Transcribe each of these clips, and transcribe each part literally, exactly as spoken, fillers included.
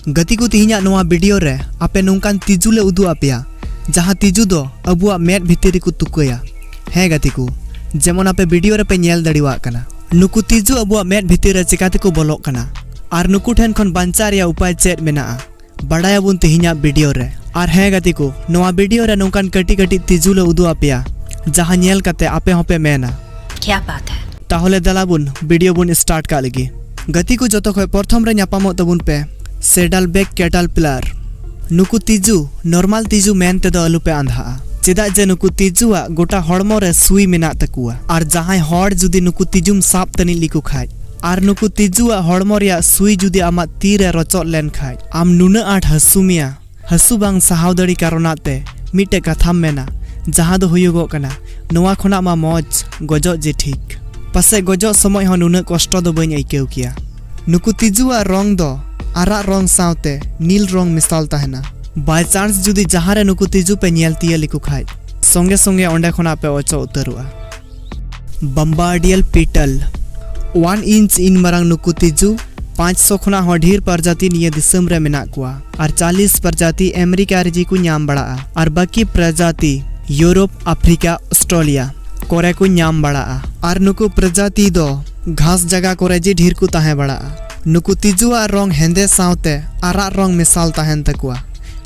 ᱜᱟᱛᱮ ᱠᱚ, ᱛᱮᱦᱮᱧᱟᱜ ᱱᱚᱣᱟ ᱵᱷᱤᱰᱤᱭᱳ ᱨᱮ ᱟᱯᱮ ᱱᱚᱝᱠᱟᱱ ᱛᱤᱡᱩ ᱞᱮ ᱩᱫᱩᱜ ᱟᱯᱮᱭᱟ, ᱡᱟᱦᱟᱸ ᱛᱤᱡᱩ ᱫᱚ ᱟᱵᱚᱣᱟᱜ ᱢᱮᱫ ᱵᱷᱤᱛᱤᱨ ᱨᱮᱠᱚ ᱛᱩᱠᱟᱹᱭᱟ᱾ ᱦᱮᱸ ᱜᱟᱛᱮ ᱠᱚ, ᱡᱮᱢᱚᱱ ᱟᱯᱮ ᱵᱷᱤᱰᱤᱭᱳ ᱨᱮᱯᱮ ᱧᱮᱞ ᱫᱟᱲᱮᱭᱟᱜ ᱠᱟᱱᱟ, ᱱᱩᱠᱩ ᱛᱤᱡᱩ ᱟᱵᱚᱣᱟᱜ ᱢᱮᱫ ᱵᱷᱤᱛᱤᱨ ᱨᱮ ᱪᱤᱠᱟ ᱛᱮᱠᱚ ᱵᱚᱞᱚᱜ ᱠᱟᱱᱟ ᱟᱨ ᱱᱩᱠᱩ ᱴᱷᱮᱱ ᱠᱷᱚᱱ ᱵᱟᱧᱪᱟᱜ ᱨᱮᱭᱟᱜ ᱩᱯᱟᱭ ᱪᱮᱫ ᱢᱮᱱᱟᱜᱼᱟ, ᱵᱟᱲᱟᱭᱟᱵᱚᱱ ᱛᱮᱦᱮᱧᱟᱜ ᱵᱷᱤᱰᱤᱭᱳ ᱨᱮ᱾ ᱟᱨ ᱦᱮᱸ ᱜᱟᱛᱮ ᱠᱚ, ᱱᱚᱣᱟ ᱵᱷᱤᱰᱤᱭᱳ ᱨᱮ ᱱᱚᱝᱠᱟᱱ ᱠᱟᱹᱴᱤᱡ ᱠᱟᱹᱴᱤᱡ ᱛᱤᱡᱩ ᱞᱮ ᱩᱫᱩᱜ ᱟᱯᱮᱭᱟ, ᱡᱟᱦᱟᱸ ᱧᱮᱞ ᱠᱟᱛᱮ ᱟᱯᱮ ᱦᱚᱸᱯᱮ ᱢᱮᱱᱟ, क्या बात है। ᱛᱟᱦᱚᱞᱮ ᱫᱮᱞᱟ ᱵᱚᱱ ᱵᱷᱤᱰᱤᱭᱳ ᱵᱚᱱ ᱥᱴᱟᱨᱴ ᱠᱟᱜ ᱞᱮᱜᱮ᱾ ᱜᱟᱛᱮ ᱠᱚ, ᱡᱚᱛᱚ ᱠᱷᱚᱡ ᱯᱨᱚᱛᱷᱚᱢ ᱨᱮ ᱧᱟᱯᱟᱢᱚᱜ ᱛᱟᱵᱚᱱ ᱯᱮ ᱥᱮᱰᱟᱞ ᱵᱮᱠ ᱠᱮᱴᱟᱞ ᱯᱤᱞᱟᱨ᱾ ᱱᱩᱠᱩ ᱛᱤᱡᱩ ᱱᱚᱨᱢᱟᱞ ᱛᱤᱡᱩ ᱢᱮᱱ ᱛᱮᱫᱚ ᱟᱞᱚᱯᱮ ᱟᱸᱫᱷᱟᱜᱼᱟ, ᱪᱮᱫᱟᱜ ᱡᱮ ᱱᱩᱠᱩ ᱛᱤᱡᱩᱣᱟᱜ ᱜᱚᱴᱟ ᱦᱚᱲᱢᱚ ᱨᱮ ᱥᱩᱭ ᱢᱮᱱᱟᱜ ᱛᱟᱠᱚᱣᱟ᱾ ᱟᱨ ᱡᱟᱦᱟᱸᱭ ᱦᱚᱲ ᱡᱩᱫᱤ ᱱᱩᱠᱩ ᱛᱤᱡᱩᱢ ᱥᱟᱵ ᱛᱟᱹᱱᱤᱡ ᱞᱮᱠᱚ ᱠᱷᱟᱡ ᱟᱨ ᱱᱩᱠᱩ ᱛᱤᱡᱩᱣᱟᱜ ᱦᱚᱲᱢᱚ ᱨᱮᱭᱟᱜ ᱥᱩᱭ ᱡᱩᱫᱤ ᱟᱢᱟᱜ ᱛᱤ ᱨᱮ ᱨᱚᱪᱚᱫ ᱞᱮᱱ ᱠᱷᱟᱡ, ᱟᱢ ᱱᱩᱱᱟᱹᱜ ᱟᱸᱴ ᱦᱟᱹᱥᱩ ᱢᱮᱭᱟ, ᱦᱟᱹᱥᱩ ᱵᱟᱝ ᱥᱟᱦᱟᱣ ᱫᱟᱲᱮ ᱠᱟᱨᱚᱱᱟᱜ ᱛᱮ ᱢᱤᱫᱴᱮᱡ ᱠᱟᱛᱷᱟᱢ ᱢᱮᱱᱟ, ᱡᱟᱦᱟᱸ ᱫᱚ ᱦᱩᱭᱩᱜᱚᱜ ᱠᱟᱱᱟ, ᱱᱚᱣᱟ ᱠᱷᱚᱱᱟᱜ ᱢᱟ ᱢᱚᱡᱽ ᱜᱚᱡᱚᱜ ᱡᱮ ᱴᱷᱤᱠ᱾ ᱯᱟᱥᱮᱡ ᱜᱚᱡᱚᱜ ᱥᱚᱢᱚᱭ ᱦᱚᱸ ᱱᱩᱱᱟᱹᱜ ᱠᱚᱥᱴᱚ ᱫᱚ ᱵᱟᱹᱧ ᱟᱹᱭᱠᱟᱹᱣ ᱠᱮᱭᱟ᱾ ᱱᱩᱠᱩ ᱛᱤᱡᱩᱣᱟᱜ ᱨᱚᱝ ᱫᱚ ᱟᱨᱟᱜ ᱨᱚᱝ ᱥᱟᱶᱛᱮ ᱱᱤᱞ ᱨᱚᱝ ᱢᱮᱥᱟᱞ ᱛᱟᱦᱮᱱᱟ᱾ ᱵᱟᱭ ᱪᱟᱱᱥ ᱡᱩᱫᱤ ᱡᱟᱦᱟᱸ ᱨᱮ ᱱᱩᱠᱩ ᱛᱤᱡᱩ ᱯᱮ ᱧᱮᱞ ᱛᱤᱭᱟᱹ ᱞᱮᱠᱚ ᱠᱷᱟᱡ, ᱥᱚᱸᱜᱮ ᱥᱚᱸᱜᱮ ᱚᱸᱰᱮ ᱠᱷᱚᱱᱟᱜ ᱯᱮ ᱚᱪᱚᱜ ᱩᱛᱟᱹᱨᱚᱜᱼᱟ᱾ ᱵᱟᱢᱵᱟᱨᱰᱤᱭᱟᱞ ᱯᱤᱴᱟᱞ᱾ ᱚᱣᱟᱱ ᱤᱧᱪ ᱤᱱ ᱢᱟᱨᱟᱝ ᱱᱩᱠᱩ ᱛᱤᱡᱩ ᱯᱟᱸᱪᱥᱚ ᱠᱷᱚᱱᱟᱜ ᱦᱚᱸ ᱰᱷᱮᱨ ᱯᱨᱚᱡᱟᱛᱤ ᱱᱤᱭᱟᱹ ᱫᱤᱥᱚᱢ ᱨᱮ ᱢᱮᱱᱟᱜ ᱠᱚᱣᱟ᱾ ᱟᱨ ᱪᱟᱞᱤᱥ ᱯᱨᱚᱡᱟᱛᱤ ᱟᱢᱮᱨᱤᱠᱟ ᱨᱮ ᱡᱮ ᱠᱚ ᱧᱟᱢ ᱵᱟᱲᱟᱜᱼᱟ᱾ ᱟᱨ ᱵᱟᱹᱠᱤ ᱯᱨᱚᱡᱟᱛᱤ ᱭᱩᱨᱳᱯ, ᱟᱯᱷᱨᱤᱠᱟ, ᱚᱥᱴᱨᱮᱞᱤᱭᱟ ᱠᱚᱨᱮ ᱠᱚ ᱧᱟᱢ ᱵᱟᱲᱟᱜᱼᱟ᱾ ᱟᱨ ᱱᱩᱠᱩ ᱯᱨᱚᱡᱟᱛᱤ ᱫᱚ ᱜᱷᱟᱥ ᱡᱟᱭᱜᱟ ᱠᱚᱨᱮ ᱡᱮ ᱰᱷᱮᱨ ᱠᱚ ᱛᱟᱦᱮᱸ ᱵᱟᱲᱟᱜᱼᱟ᱾ ᱱᱩᱠᱩ ᱛᱤᱡᱩᱣᱟᱜ ᱨᱚᱝ ᱦᱮᱸᱫᱮ ᱥᱟᱶᱛᱮ ᱟᱨᱟᱜ ᱨᱚᱝ ᱢᱮᱥᱟᱞ ᱛᱟᱦᱮᱱ ᱛᱟᱠᱚᱣᱟ,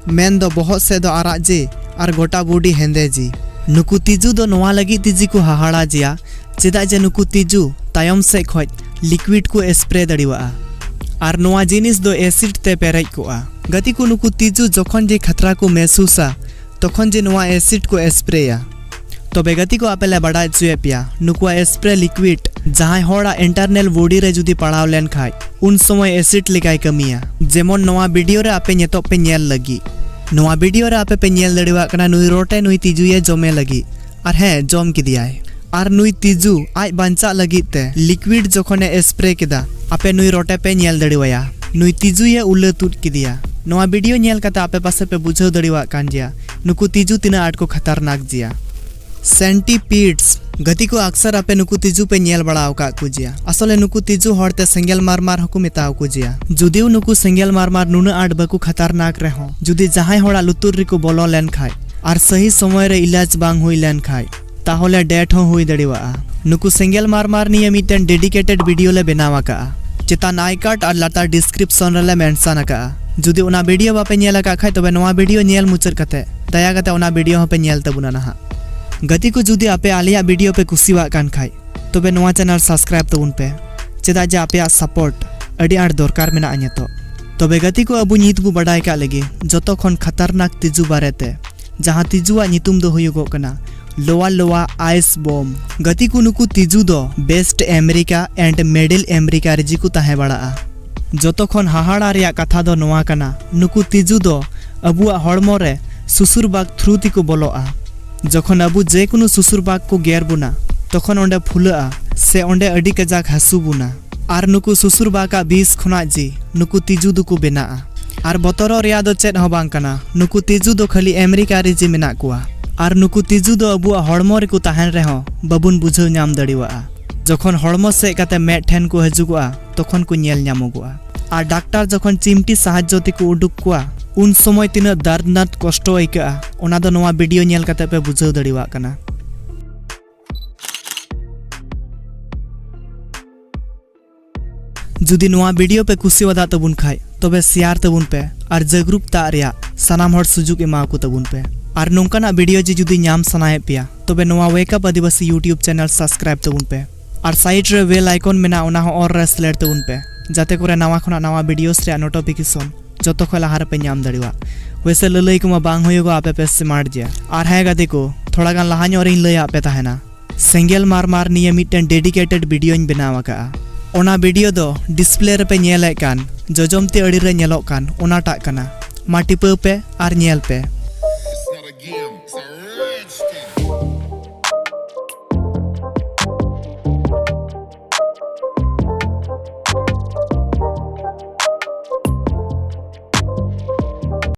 ᱢᱮᱱ ᱫᱚ ᱵᱚᱦᱚᱜ ᱥᱮᱫ ᱫᱚ ᱟᱨᱟᱜ ᱡᱮ ᱟᱨ ᱜᱚᱴᱟ ᱵᱚᱰᱤ ᱦᱮᱸᱫᱮ ᱡᱮ᱾ ᱱᱩᱠᱩ ᱛᱤᱡᱩ ᱫᱚ ᱱᱚᱣᱟ ᱞᱟᱹᱜᱤᱫ ᱛᱮ ᱡᱮ ᱠᱚ ᱦᱟᱦᱟᱲᱟ ᱡᱮᱭᱟ, ᱪᱮᱫᱟᱜ ᱡᱮ ᱱᱩᱠᱩ ᱛᱤᱡᱩ ᱛᱟᱭᱚᱢ ᱥᱮᱫ ᱠᱷᱚᱡ ᱞᱤᱠᱩᱭᱤᱰ ᱠᱚ ᱥᱯᱨᱮ ᱫᱟᱲᱮᱣᱟᱜᱼᱟ᱾ ᱟᱨ ᱱᱚᱣᱟ ᱡᱤᱱᱤᱥ ᱫᱚ ᱮᱥᱤᱰ ᱛᱮ ᱯᱮᱨᱮᱡ ᱠᱚᱜᱼᱟ᱾ ᱜᱟᱛᱮ ᱠᱚ, ᱱᱩᱠᱩ ᱛᱤᱡᱩ ᱡᱚᱠᱷᱚᱱ ᱡᱮ ᱠᱷᱟᱛᱨᱟ ᱠᱚ ᱢᱮᱦᱥᱩᱥᱟ, ᱛᱚᱠᱷᱚᱱ ᱡᱮ ᱱᱚᱣᱟ ᱮᱥᱤᱰ ᱠᱚ ᱥᱯᱨᱮᱭᱟ᱾ ᱛᱚᱵᱮ ᱜᱟᱛᱮ ᱠᱚ, ᱟᱯᱮ ᱞᱮ ᱵᱟᱰᱟᱭ ᱦᱚᱪᱚᱭᱮᱫ ᱯᱮᱭᱟ, ᱱᱩᱠᱩᱣᱟᱜ ᱥᱯᱨᱮ ᱞᱤᱠᱩᱭᱤᱰ ᱡᱟᱦᱟᱸᱭ ᱦᱚᱲᱟᱜ ᱤᱱᱴᱟᱨᱱᱟᱞ ᱵᱚᱰᱤ ᱨᱮ ᱡᱩᱫᱤ ᱯᱟᱲᱟᱣ ᱞᱮᱱ ᱠᱷᱟᱡ, ᱩᱱ ᱥᱚᱢᱚᱭ ᱮᱥᱤᱰ ᱞᱮᱠᱟᱭ ᱠᱟᱹᱢᱤᱭᱟ᱾ ᱡᱮᱢᱚᱱ ᱱᱚᱣᱟ ᱵᱷᱤᱰᱤᱭᱳ ᱨᱮ ᱟᱯᱮ ᱧᱮᱛᱚᱜ ᱯᱮ ᱧᱮᱞ ᱞᱟᱹᱜᱤᱫ, ᱱᱚᱣᱟ ᱵᱷᱤᱰᱤᱭᱳ ᱨᱮ ᱟᱯᱮ ᱯᱮ ᱧᱮᱞ ᱫᱟᱲᱮᱭᱟᱜ ᱠᱟᱱᱟ, ᱱᱩᱭ ᱨᱚᱴᱮ ᱱᱩᱭ ᱛᱤᱡᱩᱭᱮ ᱡᱚᱢᱮ ᱞᱟᱹᱜᱤᱫ᱾ ᱟᱨ ᱦᱮᱸ, ᱡᱚᱢ ᱠᱮᱫᱮᱭᱟᱭ᱾ ᱟᱨ ᱱᱩᱭ ᱛᱤᱡᱩ ᱟᱡ ᱵᱟᱧᱪᱟᱜ ᱞᱟᱹᱜᱤᱫ ᱛᱮ ᱞᱤᱠᱩᱭᱤᱰ ᱡᱚᱠᱷᱚᱱᱮ ᱥᱯᱨᱮ ᱠᱮᱫᱟ, ᱟᱯᱮ ᱱᱩᱭ ᱨᱚᱴᱮ ᱯᱮ ᱧᱮᱞ ᱫᱟᱲᱮᱣᱟᱭᱟ, ᱱᱩᱭ ᱛᱤᱡᱩᱭᱮ ᱩᱞᱟᱹ ᱛᱩᱫ ᱠᱮᱫᱮᱭᱟ᱾ ᱱᱚᱣᱟ ᱵᱷᱤᱰᱤᱭᱳ ᱧᱮᱞ ᱠᱟᱛᱮ ᱟᱯᱮ ᱯᱟᱥᱮ ᱯᱮ ᱵᱩᱡᱷᱟᱹᱣ ᱫᱟᱲᱮᱣᱟᱜ ᱠᱟᱱ ᱜᱮᱭᱟ, ᱱᱩᱠᱩ ᱛᱤᱡᱩ ᱛᱤᱱᱟᱹᱜ ᱟᱸᱴ ᱠᱚ ᱠᱷᱟᱛᱟᱨᱱᱟᱠ ᱜᱮᱭᱟ᱾ ᱥᱮᱱᱴᱤᱯᱤᱰᱥ᱾ ᱜᱟᱛᱮ ᱠᱚ, ᱟᱠᱥᱟᱨ ᱟᱯᱮ ᱱᱩᱠᱩ ᱛᱤᱡᱩ ᱯᱮ ᱧᱮᱞ ᱵᱟᱲᱟ ᱟᱠᱟᱫ ᱠᱚ ᱜᱮᱭᱟ᱾ ᱟᱥᱚᱞᱮ ᱱᱩᱠᱩ ᱛᱤᱡᱩ ᱦᱚᱲᱛᱮ ᱥᱮᱸᱜᱮᱞ ᱢᱟᱨᱢᱟᱨ ᱦᱚᱸᱠᱚ ᱢᱮᱛᱟᱣ ᱠᱚ ᱜᱮᱭᱟ᱾ ᱡᱩᱫᱤᱣ ᱱᱩᱠᱩ ᱥᱮᱸᱜᱮᱞ ᱢᱟᱨᱢᱟᱨ ᱱᱩᱱᱟᱹᱜ ᱟᱸᱴ ᱵᱟᱠᱚ ᱠᱷᱟᱛᱟᱨᱱᱟᱠ ᱨᱮᱦᱚᱸ, ᱡᱩᱫᱤ ᱡᱟᱦᱟᱸᱭ ᱦᱚᱲᱟᱜ ᱞᱩᱛᱩᱨ ᱨᱮᱠᱚ ᱵᱚᱞᱚ ᱞᱮᱱ ᱠᱷᱟᱡ ᱟᱨ ᱥᱟᱹᱦᱤ ᱥᱚᱢᱚᱭ ᱨᱮ ᱤᱞᱟᱡᱽ ᱵᱟᱝ ᱦᱩᱭ ᱞᱮᱱ ᱠᱷᱟᱡ, ᱛᱟᱦᱚᱞᱮ ᱰᱮᱛᱷ ᱦᱚᱸ ᱦᱩᱭ ᱫᱟᱲᱮᱣᱟᱜᱼᱟ᱾ ᱱᱩᱠᱩ ᱥᱮᱸᱜᱮᱞ ᱢᱟᱨᱢᱟᱨ ᱱᱤᱭᱮ ᱢᱤᱫᱴᱮᱱ ᱰᱮᱰᱤᱠᱮᱴᱮᱰ ᱵᱷᱤᱰᱤᱭᱳ ᱞᱮ ᱵᱮᱱᱟᱣ ᱟᱠᱟᱜᱼᱟ᱾ ᱪᱮᱛᱟᱱ ᱟᱭ ᱠᱟᱨᱰ ᱟᱨ ᱞᱟᱛᱟᱨ ᱰᱤᱥᱠᱨᱤᱯᱥᱚᱱ ᱨᱮᱞᱮ ᱢᱮᱱᱥᱚᱱ ᱟᱠᱟᱜᱼᱟ᱾ ᱡᱩᱫᱤ ᱚᱱᱟ ᱵᱷᱤᱰᱤᱭᱳ ᱵᱟᱯᱮ ᱧᱮᱞ ᱟᱠᱟᱫ ᱠᱷᱟᱡ, ᱛᱚᱵᱮ ᱱᱚᱣᱟ ᱵᱷᱤᱰᱤᱭᱳ ᱧᱮᱞ ᱢᱩᱪᱟᱹᱫ ᱠᱟᱛᱮ ᱫᱟᱭᱟ ᱠᱟᱛᱮ ᱚᱱᱟ ᱵᱷᱤᱰᱤᱭᱳ ᱦᱚᱸᱯᱮ ᱧᱮᱞ ᱛᱟᱵᱚᱱᱟ ᱱᱟᱦᱟᱜ᱾ ᱜᱟᱛᱮ ᱠᱚ, ᱡᱩᱫᱤ ᱟᱯᱮ ᱟᱞᱮᱭᱟᱜ ᱵᱷᱤᱰᱤᱭᱳ ᱯᱮ ᱠᱩᱥᱤᱣᱟᱜ ᱠᱟᱱ ᱠᱷᱟᱡ, ᱛᱚᱵᱮ ᱱᱚᱣᱟ ᱪᱮᱱᱮᱞ ᱥᱟᱵᱥᱠᱨᱟᱭᱤᱵ ᱛᱟᱵᱚᱱ ᱯᱮ, ᱪᱮᱫᱟᱜ ᱡᱮ ᱟᱯᱮᱭᱟᱜ ᱥᱟᱯᱳᱨᱴ ᱟᱹᱰᱤ ᱟᱸᱴ ᱫᱚᱨᱠᱟᱨ ᱢᱮᱱᱟᱜᱼᱟ ᱱᱤᱛᱚᱜ᱾ ᱛᱚᱵᱮ ᱜᱟᱛᱮ ᱠᱚ, ᱟᱵᱚ ᱱᱤᱛ ᱵᱚ ᱵᱟᱰᱟᱭ ᱠᱟᱜ ᱞᱮᱜᱮ ᱡᱚᱛᱚ ᱠᱷᱚᱱ ᱠᱷᱟᱛᱟᱨᱱᱟᱠ ᱛᱤᱡᱩ ᱵᱟᱨᱮᱛᱮ, ᱡᱟᱦᱟᱸ ᱛᱤᱡᱩᱣᱟᱜ ᱧᱩᱛᱩᱢ ᱫᱚ ᱦᱩᱭᱩᱜᱚᱜ ᱠᱟᱱᱟ ᱞᱳᱣᱟ ᱞᱳᱣᱟ ᱟᱭᱤᱥ ᱵᱳᱢ᱾ ᱜᱟᱛᱮ ᱠᱚ, ᱱᱩᱠᱩ ᱛᱤᱡᱩ ᱫᱚ west America and middle America ᱨᱮᱡᱤ ᱠᱚ ᱛᱟᱦᱮᱸ ᱵᱟᱲᱟᱜᱼᱟ᱾ ᱡᱚᱛᱚ ᱠᱷᱚᱱ ᱦᱟᱦᱟᱲᱟ ᱨᱮᱭᱟᱜ ᱠᱟᱛᱷᱟ ᱫᱚ ᱱᱚᱣᱟ ᱠᱟᱱᱟ, ᱱᱩᱠᱩ ᱛᱤᱡᱩ ᱫᱚ ᱟᱵᱚᱣᱟᱜ ᱦᱚᱲᱢᱚ ᱨᱮ ᱥᱩᱥᱩᱨ ᱵᱟᱜᱽ ᱛᱷᱨᱩ ᱛᱮᱠᱚ ᱵᱚᱞᱚᱜᱼᱟ᱾ ᱡᱚᱠᱷᱚᱱ ᱟᱵᱚ ᱡᱮᱠᱳᱱᱳ ᱥᱩᱥᱩᱨ ᱵᱟᱜᱽ ᱠᱚ ᱜᱮᱨ ᱵᱚᱱᱟ, ᱛᱚᱠᱷᱚᱱ ᱚᱸᱰᱮ ᱯᱷᱩᱞᱟᱹᱜᱼᱟ ᱥᱮ ᱚᱸᱰᱮ ᱟᱹᱰᱤ ᱠᱟᱡᱟᱠ ᱦᱟᱹᱥᱩ ᱵᱚᱱᱟ᱾ ᱟᱨ ᱱᱩᱠᱩ ᱥᱩᱥᱩᱨ ᱵᱟᱜᱽ ᱟᱜ ᱵᱤᱥ ᱠᱷᱚᱱᱟᱜ ᱡᱤ ᱱᱩᱠᱩ ᱛᱤᱡᱩ ᱫᱚᱠᱚ ᱵᱮᱱᱟᱜᱼᱟ᱾ ᱟᱨ ᱵᱚᱛᱚᱨᱚᱜ ᱨᱮᱭᱟᱜ ᱫᱚ ᱪᱮᱫ ᱦᱚᱸ ᱵᱟᱝ ᱠᱟᱱᱟ, ᱱᱩᱠᱩ ᱛᱤᱡᱩ ᱫᱚ ᱠᱷᱟᱹᱞᱤ ᱟᱢᱮᱨᱤᱠᱟ ᱨᱮ ᱡᱤ ᱢᱮᱱᱟᱜ ᱠᱚᱣᱟ᱾ ᱟᱨ ᱱᱩᱠᱩ ᱛᱤᱡᱩ ᱫᱚ ᱟᱵᱚᱣᱟᱜ ᱦᱚᱲᱢᱚ ᱨᱮᱠᱚ ᱛᱟᱦᱮᱱ ᱨᱮᱦᱚᱸ ᱵᱟᱵᱚᱱ ᱵᱩᱡᱷᱟᱹᱣ ᱧᱟᱢ ᱫᱟᱲᱮᱣᱟᱜᱼᱟ᱾ ᱡᱚᱠᱷᱚᱱ ᱦᱚᱲᱢᱚ ᱥᱮᱫ ᱠᱟᱛᱮ ᱢᱮᱫ ᱴᱷᱮᱱ ᱠᱚ ᱦᱤᱡᱩᱜᱚᱜᱼᱟ, ᱛᱚᱠᱷᱚᱱ ᱠᱚ ᱧᱮᱞ ᱧᱟᱢᱚᱜᱚᱜᱼᱟ᱾ ᱟᱨ ᱰᱟᱠᱛᱟᱨ ᱡᱚᱠᱷᱚᱱ ᱪᱤᱢᱴᱤ ᱥᱟᱦᱟᱡᱽᱡᱚ ᱛᱮᱠᱚ ᱩᱰᱩᱠ ᱠᱚᱣᱟ, ᱩᱱ ᱥᱚᱢᱚᱭ ᱛᱤᱱᱟᱹᱜ ᱫᱟᱨᱫᱽᱱᱟᱠ ᱠᱚᱥᱴᱚ ᱟᱹᱭᱠᱟᱹᱜᱼᱟ, ᱚᱱᱟ ᱫᱚ ᱱᱚᱣᱟ ᱵᱷᱤᱰᱤᱭᱳ ᱧᱮᱞ ᱠᱟᱛᱮ ᱯᱮ ᱵᱩᱡᱷᱟᱹᱣ ᱫᱟᱲᱮᱣᱟᱜ ᱠᱟᱱᱟ᱾ ᱡᱩᱫᱤ ᱱᱚᱣᱟ ᱵᱷᱤᱰᱤᱭᱳ ᱯᱮ ᱠᱩᱥᱤᱣᱟᱫᱟ ᱛᱟᱵᱚᱱ ᱠᱷᱟᱡ, ᱛᱚᱵᱮ ᱥᱮᱭᱟᱨ ᱛᱟᱵᱚᱱ ᱯᱮ ᱟᱨ ᱡᱟᱜᱽᱨᱩᱠ ᱛᱟᱜ ᱨᱮᱭᱟᱜ ᱥᱟᱱᱟᱢ ᱦᱚᱲ ᱥᱩᱡᱩᱜ ᱮᱢᱟᱣᱟᱠᱚ ᱛᱟᱵᱚᱱ ᱯᱮ᱾ ᱟᱨ ᱱᱚᱝᱠᱟᱱᱟᱜ ᱵᱷᱤᱰᱤᱭᱳ ᱡᱮ ᱡᱩᱫᱤ ᱧᱟᱢ ᱥᱟᱱᱟᱭᱮᱫ ᱯᱮᱭᱟ, ᱛᱚᱵᱮ ᱱᱚᱣᱟ Wake Up Adivasi YouTube channel subscribe ᱛᱟᱵᱚᱱ ᱯᱮ ᱟᱨ ᱥᱟᱭᱤᱰ ᱨᱮ bell icon ᱢᱮᱱᱟᱜᱼᱟ, ᱚᱱᱟ ᱦᱚᱸ all ᱨᱮ select ᱛᱟᱵᱚᱱ ᱯᱮ, ᱡᱟᱛᱮ ᱠᱚᱨᱮ ᱱᱟᱣᱟ ᱠᱷᱚᱱᱟᱜ ᱱᱟᱣᱟ ᱵᱷᱤᱰᱤᱭᱳᱥ ᱨᱮᱭᱟᱜ ᱱᱳᱴᱤᱯᱷᱤᱠᱮᱥᱚᱱ ᱡᱚᱛᱚ ᱠᱷᱚᱱ ᱞᱟᱦᱟ ᱨᱮᱯᱮ ᱧᱟᱢ ᱫᱟᱲᱮᱭᱟᱜ᱾ ᱣᱮᱥᱮ ᱞᱟᱹᱞᱟᱹᱭ ᱠᱚᱢᱟ ᱵᱟᱝ ᱦᱩᱭᱩᱜᱚᱜᱼᱟ, ᱟᱯᱮ ᱯᱮ ᱥᱢᱟᱨᱴ ᱜᱮᱭᱟ᱾ ᱟᱨ ᱦᱮᱸ ᱜᱟᱛᱮ ᱠᱚ, ᱛᱷᱚᱲᱟ ᱜᱟᱱ ᱞᱟᱦᱟ ᱧᱚᱜ ᱨᱤᱧ ᱞᱟᱹᱭᱟᱫ ᱯᱮ ᱛᱟᱦᱮᱱᱟ, ᱥᱮᱸᱜᱮᱞ ᱢᱟᱨᱢᱟᱨ ᱱᱤᱭᱮ ᱢᱤᱫᱴᱮᱱ ᱰᱮᱰᱤᱠᱮᱴᱮᱰ ᱵᱷᱤᱰᱤᱭᱳᱧ ᱵᱮᱱᱟᱣ ᱟᱠᱟᱜᱼᱟ᱾ ᱚᱱᱟ ᱵᱷᱤᱰᱤᱭᱳ ᱫᱚ ᱰᱤᱥᱯᱞᱮ ᱨᱮᱯᱮ ᱧᱮᱞᱮᱫ ᱠᱟᱱ, ᱡᱚᱡᱚᱢ ᱛᱤ ᱟᱲᱮ ᱨᱮ ᱧᱮᱞᱚᱜ ᱠᱟᱱ, ᱚᱱᱟᱴᱟᱜ ᱠᱟᱱᱟ᱾ ᱢᱟ ᱴᱤᱯᱟᱹᱣ ᱯᱮ ᱟᱨ ᱧᱮᱞ ᱯᱮ᱾ It's not a game, it's a